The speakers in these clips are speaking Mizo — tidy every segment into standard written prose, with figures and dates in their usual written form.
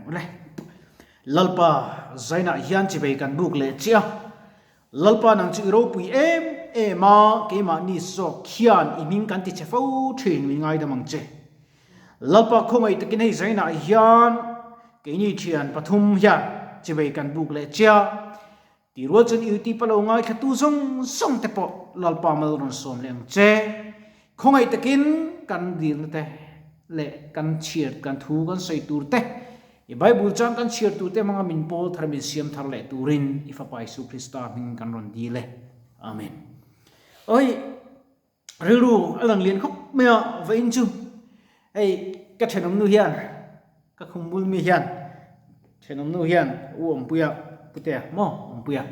ang ule. Lalpa zainah hian chivei kan buk leh chiah a. Lalpa nang chu i ropui em em a, keimahni zawk hian i hming kan ti che fo thin min ngaidam ang che. Lalpa khawngaih takin hei zainah hian keini thian pathum hian chivei kan buk leh chiah a. Ti rual chuan UT pa lo ngaithla tu zawng zawng te pawh Lalpa mal rawn sawm leh ang che. Khawngaih takin kan dilna te leh kan chhiar kan thu kan sawi tur te, i Bible chang kan chhiar tur te hmanga min pawl thar min siam thar leh turin i Fapa Isu Krista hming kan rawn dil e. Amen. Awi rilru a lang lian khawp mai a vawiin chu hei ka thenawm nu hian ka khum bul mi hian thenawm nu hian u awmpuia putea maw awmpuia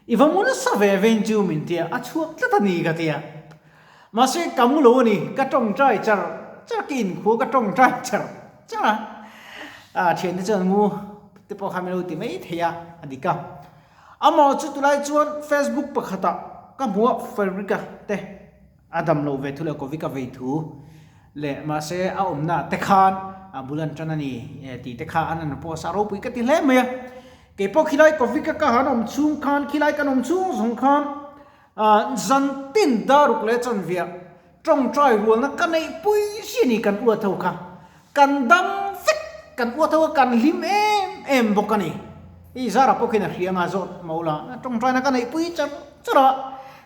i va mu nasa ve vein chu min tia a chhuak tlat a ni ka tia mahse ka mu lo a ni ka tawngtai char char ka inkhua ka tawngtai char char a a thiante chuan mu te pawh kha min lo ti mai thei a a dik a. Amah chu tulai chuan Facebook pakhatah ka hmu a, Frederick-a te a dam loh ve thu leh Covid-a vei thu leh mahse a awmna te khan a bul an tan a ni tih te kha an han post a, ropui ka ti hle mai a. Kei pawh khilai Covid-a ka han awm chhung khan khilai kan awm chhung zawng khan zan tin daruk leh chanviah tawngtai rualna ka neih pui si a ni kan uat ho kha. Kan dam vek, kan uat ho a kan hlim em em bawk a ni. Hei Zara pawh khian a hria nga zawt Maula tawngtaina ka neih pui char char a,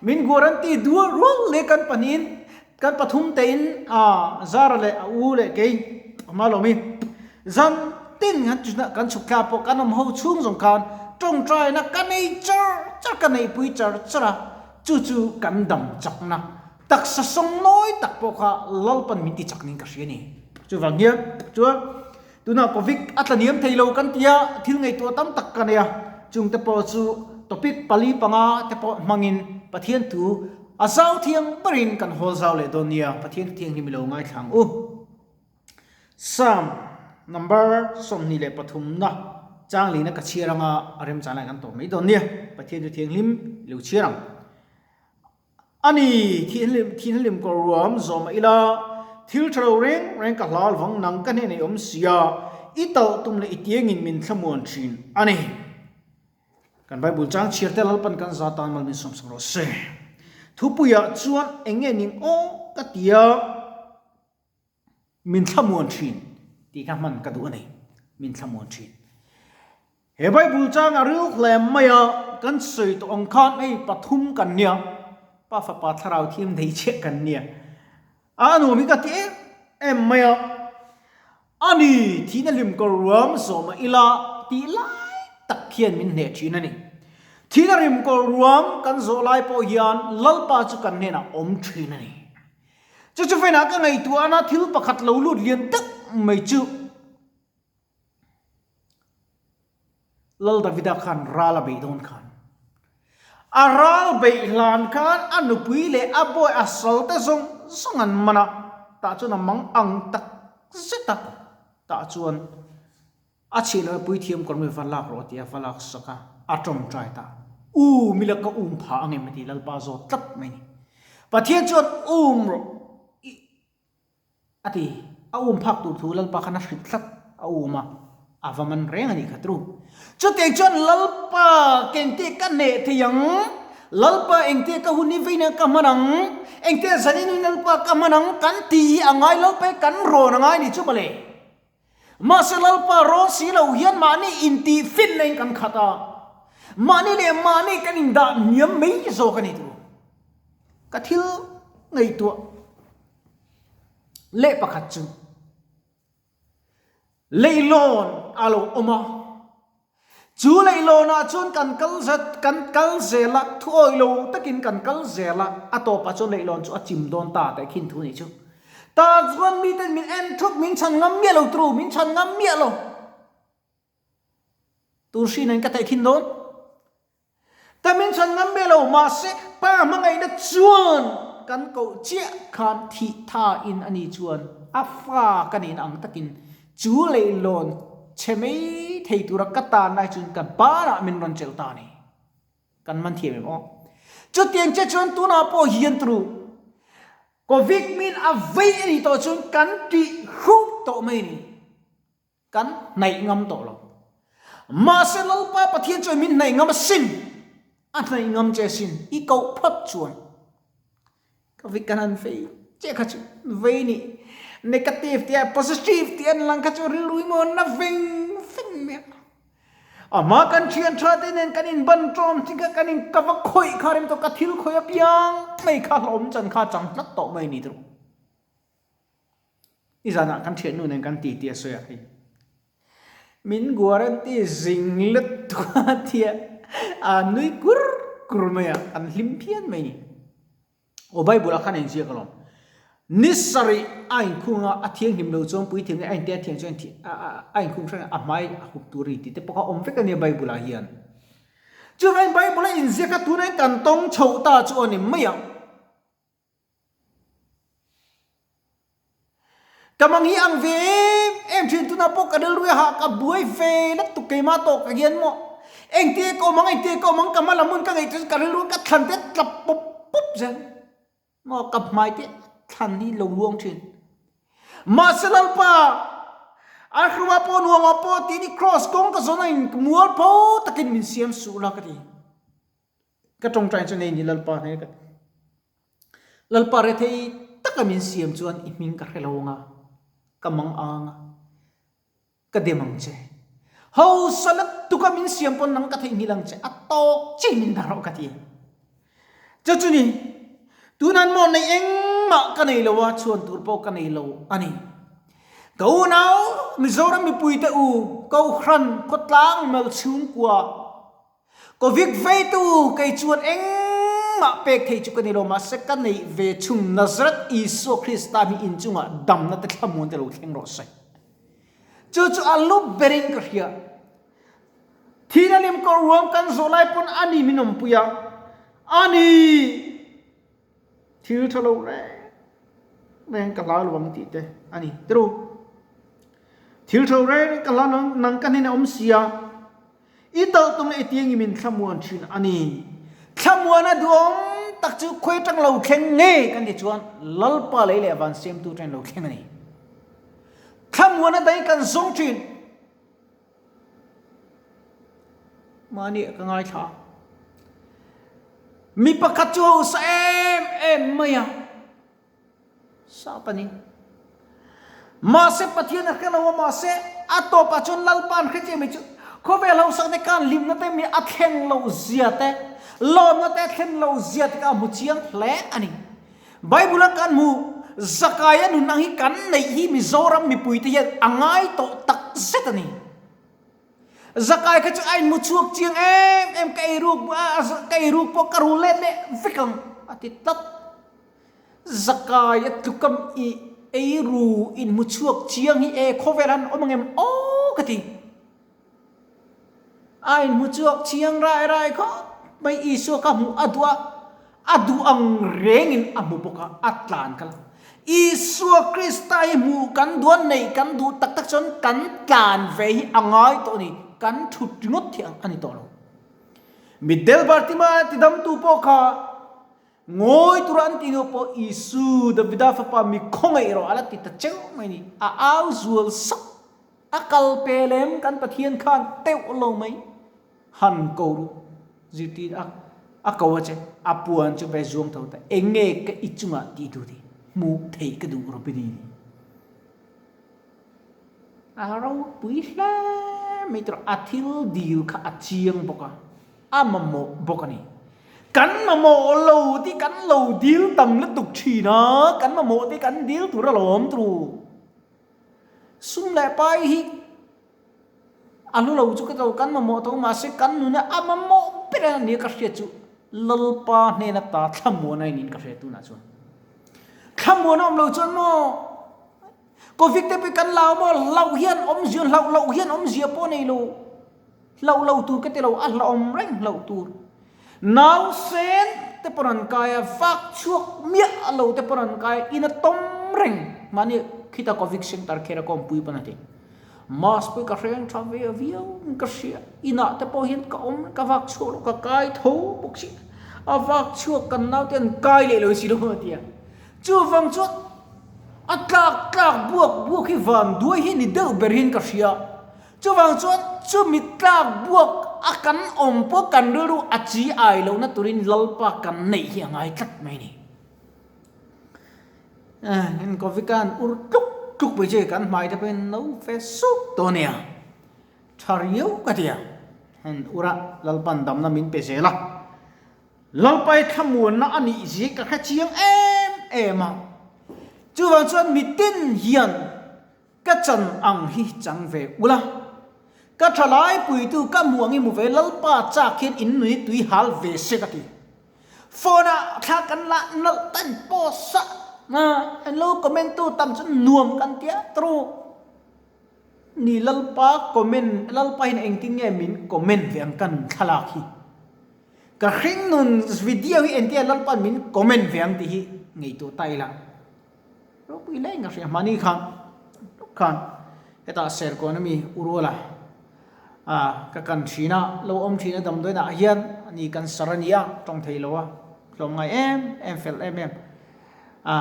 min guarantee dual rual leh kan pahnihin kan pathum tein a Zara leh a u leh kei a lo mi zan tin kan kan chhuk thla pawh kan awm ho chhung zawng khan tawngtaina ka nei char char ka neih pui char char a, chu chu kan dam chakna Taksa sawng nawi tak pawh kha Lalpan min ti chak niin ka hria a ni. Chuvang hian chuan tunah Covid a tla niam thei lo kan ti a, thil ngaihtuah tam tak ka nei a, chungte pawh chu topic pali panga te pawh hmangin Pathian thu a zau thiang berin kan hawl zau leh dawn nia, Pathian thianghlim i lo ngaithla ang u. Psalm number 23 na changlina ka chhiar anga a remchang lai kan tawh mai dawn nia, Pathian thu thianghlim i lo chhiar ang. A ni, thinhlim kawr ruam zawh mah ila, thil tha lo reng reng ka hlau vang nang ka hnenah i awm si a, i talh tum leh i tiangin min thlamuan thin a ni. Kan Bible chang chhiar te Lalpan kan za tan mal min sawmsak rawh se. Thupuiah chuan eng nge ning aw ka ti a, min thlamuan thin tih kha hman ka duh a ni, min thlamuan thin. He Bible chang a ril hle mai a, kan sawi tawh ang khan hei pathum kan nia, Pa Fapa Thlarau Thiam nei chiah kan nia. A nuam hi ka ti em em mai a, a ni thihna hlim kawr ruam zawh mah ila tih lai tak hian min hneh thin a ni. Thihna hlim kawr ruam kan zawh lai pawh hian Lalpa chu kan hnenah awm thin a ni. Chu chu venah ka ngaihtuahna thil pakhat lo lut lian tak mai chu, Lal Davida khan ral a beih dawn khan, a ral beih hlan khan a nupui leh a bawi a sal te zawng zawng an man a, tah chuan a mang ang tak zet a, tah chuan a chhih loh e puithiam kawr mi va lak rawh tih a va lak sak a, a tawngtai ta, U mila ka um pha ang em a ti Lalpa zawt tlat mai ni. Pathian chuan um rawh i. A ti, a um phak tur thu Lalpa khan a hrilh tlat, a um a, a va man reng a nih kha tru. Chutiang chuan Lalpa kengte ka hneh thei ang, Lalpa engte ka hun hi veiin ka hman ang, engte zanin hi Lalpa ka hman ang kan tih hi a ngai Lalpa hi kan rawn a ngai ni chu mawle. Mahse Lalpa rawn si lo hian mahni intih finna in kan khat a, mahni leh mahni kan indah hniam mai zawk a ni tru. Ka thil ngaihtuah. Leh pakhat chu leihlawn a lo awm a, chu leihlawnah chuan kan kal zet kan kal zel a, thuawi lo takin kan kal zel a, a tawpah chuan leihlawn chu a chim dawn ta teh khin thu a nih chu. Tah chuan miten min en thup, min chhan ngam miah lo turu, min chhan ngam miah lo. Tur hri nen ka tehkhin dawn. Ta min chhan ngam miah lo, mahse pa hmangaihna chuan kan koh chiah khan thih tha in a ni chuan a fa ka nih ang takin chu leihlawn chhe mai thei tura ka tan lai chuan ka banah min rawn chelh ta a ni. Kan man thiam em aw. Chutiang che chuan tunah pawh hian turu Covid min a vei a nih tawh chuan kan tih hrup tawh mai a ni. Kan hnaih ngam tawh lo. Mahse Lalpa Pathian chuan min hnaih ngam asin. A hnaih ngam che asin. I koh phawt chuan. Ka vi kan han vei che kha chu vei ni. Negative tia positive tia an lang kha chu rilru emaw na veng veng mai a. Amah kan thian tha te nen kan in ban tawm chi kha kan in ka va khawih kha rem tawh ka thil khawih apiang mai kha hlawm chan kha chang tlat tawh mai ni tur. I zanah kan thiannu nen kan ti tih a sawi a hei. Min guarantee zing let tuk a tia a nui kur kur mai a, kan hlim phian mai ni. Aw Bible ah khan a inziak alawm. Ni sarih a inkhung a, a thianghlim lo chuan puithiam nen a intia thiang chuan a inkhung hrang a hmai a hup tur a ni tih te pawh kha awm vek a nia Bible ah hian. Chuvangin Bible a inziak kha tunah hian kan tawng chhoh ta chu a ni mai ang. Ka mang hi ang ve em em thin tunah pawh ka rilru a hah ka buai ve lutuk keimah tawh ka hian maw engtia ka awm ang engtia ka awm ang ka hma lam hun ka ngaihtuah chuan ka rilru ka thlan te a tla pawp pawp zel maw ka hmai te thlan hi lo luang thin mahse Lalpa a hrua pawh nuamah pawh tih ni cross kawng ka zawn a in mualpho takin min siam suh la ka ti. Ka tawngtai chu nei ni Lalpa hne ka ti. Lalpa rethei taka min siam chuan i hming ka hre lo anga, ka mang ang a, ka dem ang che. Hausa lutuka min siam pawn nang ka theihnghilh ang che, a tawk chi min dah rawh ka ti. Chu chu ni, tunan maw nei engmah ka nei lo a, chhuan tur pawh ka nei lo a ni. Ka unau Mizoram mipuite u, Kohhran khawtlang malchhungkua, Covid veitu kei chuan engmah pek thei chu ka ni lo, mahse ka neih ve chhung Nazareth Isua Krista hi inchungah damna te thlamuan te lo thleng rawh se. Chu chu a lu berin ka hria. Thihna lim kawr ruam kan zawh lai pawn a ni min awmpui a, a ni thil tha lo reng reng ka hlau lo ang tih te a ni. Tiru, thil tha lo reng reng ka hlau lo ang, nang ka hnenah awm sia. I talh tum leh i tiang i min thlamuan thin a ni. Thlamuan a duhawm tak chu khawi atang lo thleng nge kan ti chuan Lalpa lei leh van siamtu atangin lo thleng a ni. Thlamuan a dai kan zawng thin. Mahni ka ngaithla. Mi pakhat chu hausa em em mai a. Sap a ni. Mahse Pathian a hre lo a, mahse a tawpah chuan Lalpa an hre chiah mai chu khawvel hausak te khan hlimna te mi a thlen loh zia te, lawmna te a thlen loh zia te kha a hmu chiang hle a ni. Bible a kan hmu Zakaia nun ang hi kan neih hi Mizoram mipui te hian a ngai tawh tak zet a ni. Zakai kha chu a inhmu chhuak chiang em em ka eiruk ka eiruk pawh ka rul let leh vek ang a ti tlat. Zakai a tlukam i eiru inhmu chhuak chiang hi e khawvel han awm angem aw ka ti. A inhmu chhuak chiang rai rai khawp mai Isua kha hmuh a duh a, a duh ang rengin a hmu bawk a, a tlan kal. Isua Krista hi hmuh kan duh a, neih kan duh tak tak chuan kan tlan ve hi a ngai tawh a ni, kan thut ringawt hi a ni tawh lo. Mitdel Bartima tidamtu pawh kha Ngawi tura an tih hnu pawh Isu, Davida fapa mi khawngaih rawh a la ti ta cheu mai ni. A au zual sak. A kal pe lem kan Pathian khan teuh lo mai. Han ko ru. Zirtir a a ko a che. A puan chu ve zuang tho ta. Eng nge ka i chungah tih duh ti? Hmuh theih ka duh Robini ni. A ropui hle mai tur a thil dil kha a chiang bawk a, a mamawh bawk a ni. Kan mamawh lo tih kan lo dil tam lutuk thin a, kan mamawh tih kan dil tur a lawm tur. Sum leh pai hi a hlu lo chu ka tlo kan mamawh tho mahse kan nuna a mamawh ber a nia ka hriat chu Lalpa hnena ta thlamuan a inin ka hria tunah chuan. Thlamuan a awm lo chuan maw Covid te pawh kan lau maw hlauh hian awmzia hlauh loh hian awmzia pawh nei lo hlauh lo tur ka ti lo a hlauhawm reng hlauh tur nausen te pawh an kai a vak chhuak miah lo te pawh an kai a in a tawm reng mahni khita covid center kher a kawmpui pawn a ti mask pawh ka hreng tha ve viau in ka hria inah te pawh hian ka awm ka vak chhuak lo ka kai tho bawk si a vak chhuak kan naute an kai leh lo si lo a ti a chuvang chuan. A tlak tlak buak buak hi vanduai hi ni deuh ber hian ka hria. Chuvang chuan chumi tlak buak a kan awm pawh kan rilru a chi ai lohna turin Lalpa kan neih hi a ngai tlat mai a ni. Heng Kovikan ur tluk tluk mai che kan hmai te pawhin no fe suk tawh a nia. Tha riau ka ti a. Heng ura Lalpan damna min pe zel a. Lalpai thlamuanna a nih zia ka hre chiang em em a. Chuvang chuan mitin hian ka chan ang hi chang ve ula. Ka thalai puitu ka hmuh angin hmu ve Lalpa chak hian in nui tui hal ve se ka ti. Phone ah thla kan lah nalh tan post a, an lo comment tu tam chu nuam kan tia tru. Ni Lalpa comment, Lalpa hian engtin nge min comment ve ang kan thlalak hi. Ka hringnun video hi engtin nge Lalpa'n min comment ve ang tih hi ngaihtuah ta ila. Ropui hle in ka hria hmani khan khan hetah Serkawn ami Uruala ah ka kan thin a, lo awm thin a damdawiinah hian ani cancer a ni a, tawng thei lo a, hlawm ngai em em fel em em. A,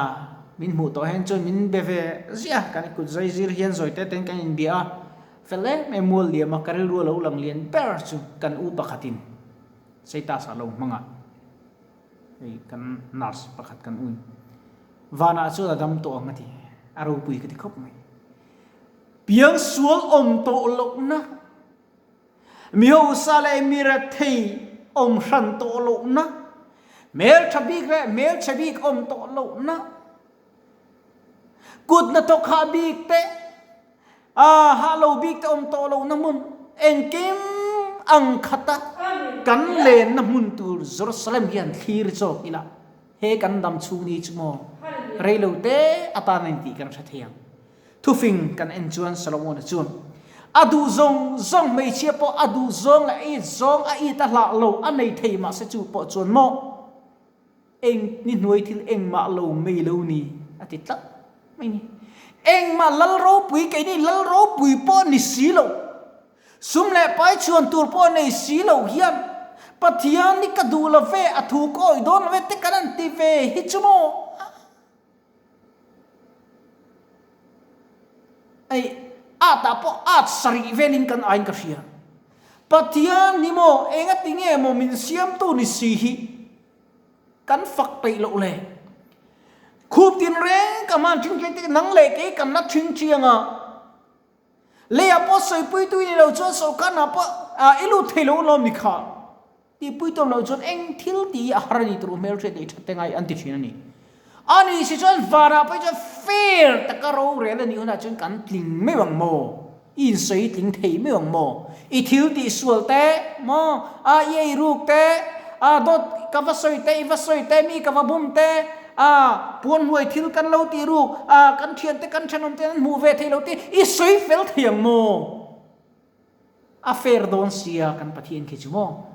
min hmuh tawh hian chuan min be ve ziah, kan kut zai zir hian zawi te ten kan inbia a, fel em em mual liam a, ka rilru a lo lang lian ber chu kan u pakhatin Seitas ah lo hmang a, hei kan nurse pakhat kan u in vanah chuan a dam tawh ang a ti, a ropui ka ti khawp mai. Piangsual awm tawh lohna. Mi hausa leh mi rethei awm hran tawh lohna, hmeltha bik leh hmelchhe bik awm tawh lohna, kut hnathawk hah bik te, hah lo bik te awm tawh lohna hmun engkim ang khata kan lenna hmun tur Jerusalem hian thlir zawk ila, he kan dam chhung ni chu maw reilo te atan a intih kan hre thei ang. Thufing kan en chuan Solomona chuan a duh zawng zawng hmeichhia pawh a duh zawng leh a it zawng a it a hlah lo a nei thei mahse chu pawh chuan maw eng ni hnuai thil engmah lo mei lo ni a ti tlat mai ni. Engmah lal ropui keini lal ropui pawh ni si lo sum leh pai chhuan tur pawh nei si lo hian Pathian hi ka duh lo ve a thu ka awih dawn lo ve te kan han ti ve hi chu maw. Ei, at ah pawh at sarih velin kan aiin ka hria. Pathian hi maw engati nge maw min siamtu ni si hi kan fak peih loh le. Khup tin reng ka hman ṭhing ṭhiang te nang leh kei kan la ṭhing ṭhiang a. Leiah pawh sawipuitu i ni lo chuan sawrkar hna pawh i lut thei lo lawm ni kha. Tihpui tawm loh chuan eng thil tih hi a har a ni tur hmelhriat leh that te ngai an ti thin a ni. A ni si chuan vanah pawh hi chuan fair taka rorel a nih hunah chuan kan tling meuh ang maw? I insawi tling thei meuh ang maw? I thil tih sual te maw? A i ei ruk te, a dawt ka va sawi te, i va sawi te, mi ka va bum te, a puan hnuai thil kan lo tih ruk, a kan thiante kan thenawm te an hmuh ve thei lo te i sawi fel thei ang maw? A fair dawn sia kan Pathian khi chu maw?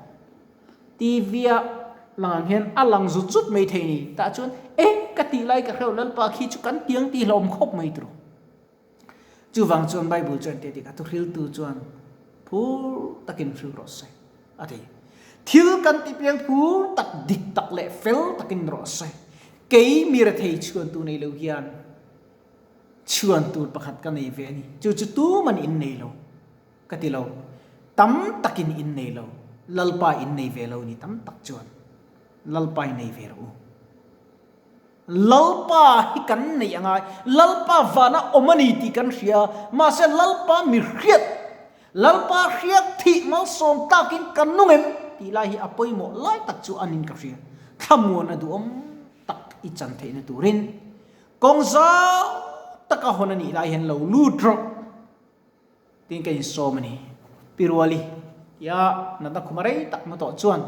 TV a lang ang hian a lang zut zut mai thei ni. Tah chuan e ka tih lai ka hreu Lalpa khi chu kan tiang tih hlawm khawp mai turu. Chuvang chuan Bible chuan teh dik a thuhriltu chuan phur takin hril rawh se a ti. Thil kan tih piang phur tak dik tak leh fel takin rawh se. Kei mi rethei chhuantu nei lo hian Chhuan tur pakhat ka nei ve a ni. Chu chu tuman in nei lo ka ti lo. Tam takin in nei lo. Lalpa in nei ve lo ni tam tak chuan Lalpa i nei ve rawh u. Lalpa hi kan neih a ngai. Lalpa vana awm a ni tih kan hria. Mahse Lalpa mi hriat, Lalpa hriak thih malsawm takin kan nung em tih lai hi a pawimawh lai tak chu a nin ka hria. Thlamuan a duhawm tak i chan theihna turin Kawng zau taka hawn a nih lai hian lo lut rawh tiin ka insawm a ni. Pi Ruali tia natna khuma rei tak hmu tawh chuan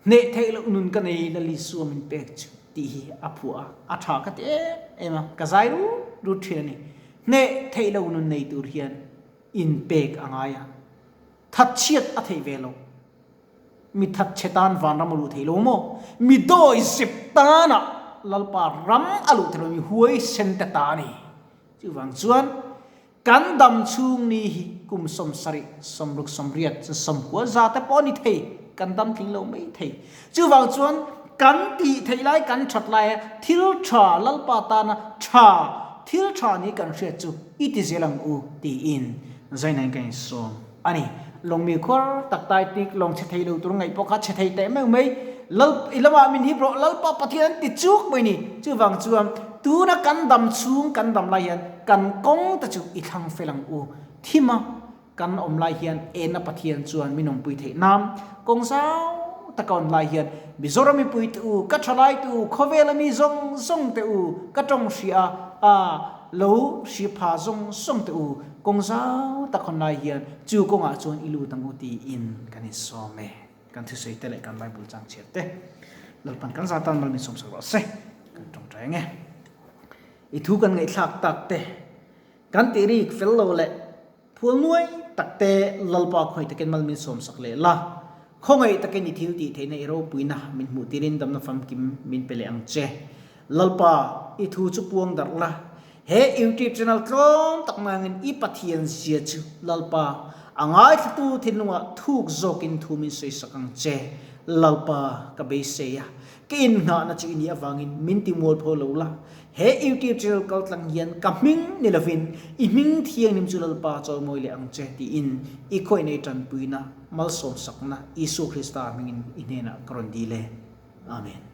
hneh theih loh nun ka nei Lal Isua min pek chu tih hi a phuah a, a tha ka ti em em a, ka zai rut rut thin a ni. Hneh theih loh nun nei tur hian inpek a ngai a, thatchhiat a theih ve loh. Mi thatchhe tan vanram a luh thei lo maw? Mi dawi zep tanah Lalpa ram a luh thei lo, mi huaisen te ta a ni. Chuvang chuan kan dam chhung ni hi kum 70, 60, 80, 90 za te pawh a ni thei, kan dam tling lo mai thei. Chuvang chuan Kan tih theih lai kan that laia thil tha Lalpa tana tha thil tha ni kan hriat chu i ti zel ang u tiin Zainain ka insawm a ni. Lawng mi khuar tak Titanic lawng chhe thei lo tur ngaih pawh kha chhe thei teh meuh mai. Lal i lamah min hip rawh Lalpa Pathian an ti chuk mai ni. Chuvang chuan tuna kan dam chhung kan dam lai hian kan kawng te chu i thlang fel ang u. Thima Kan awm lai hian Ena Pathian chuan min awmpui theih nan kawng zau taka awm lai hian Mizoram mipui te u, ka thalai te u, khawvela mi zawng zawng te u, ka tawng hria a lo hri pha zawng zawng te u, kawng zau tak awm lai hian chu kawngah chuan i lut ang u tiin kan insawm e. Kan thusawi te leh kan Bible chang chhiat te Lalpan kan za tan mal min sawmsak rawh se. Kan tawngtai ang e. I thu kan ngaihthlak tak te, kan tih rik fel lo leh Phual nuai tak te Lalpa khawngaih takin mal min sawmsak leh la, khawngaih takin i thil tih theihna i ropuina min hmuh tirin damna famkim min pe leh ang che. Lalpa, i thu chu puang darh la, he YouTube channel tlawm tak nangin i Pathian zia chu Lalpa, a ngaithlatu thinlungah thuk zawkin thu min sawisak ang che. Lalpa, ka beisei a, ka innghahna chu i nih avangin min ti mualpho lo la, He YouTube channel kal tlang hian ka hming ni lovin i hming thianghlim chu Lalpa chawimawi leh ang che tiin i khawinei tanpuina malsawmsakna Isua Krista hmingin i hnenah ka rawn dil e. Amen.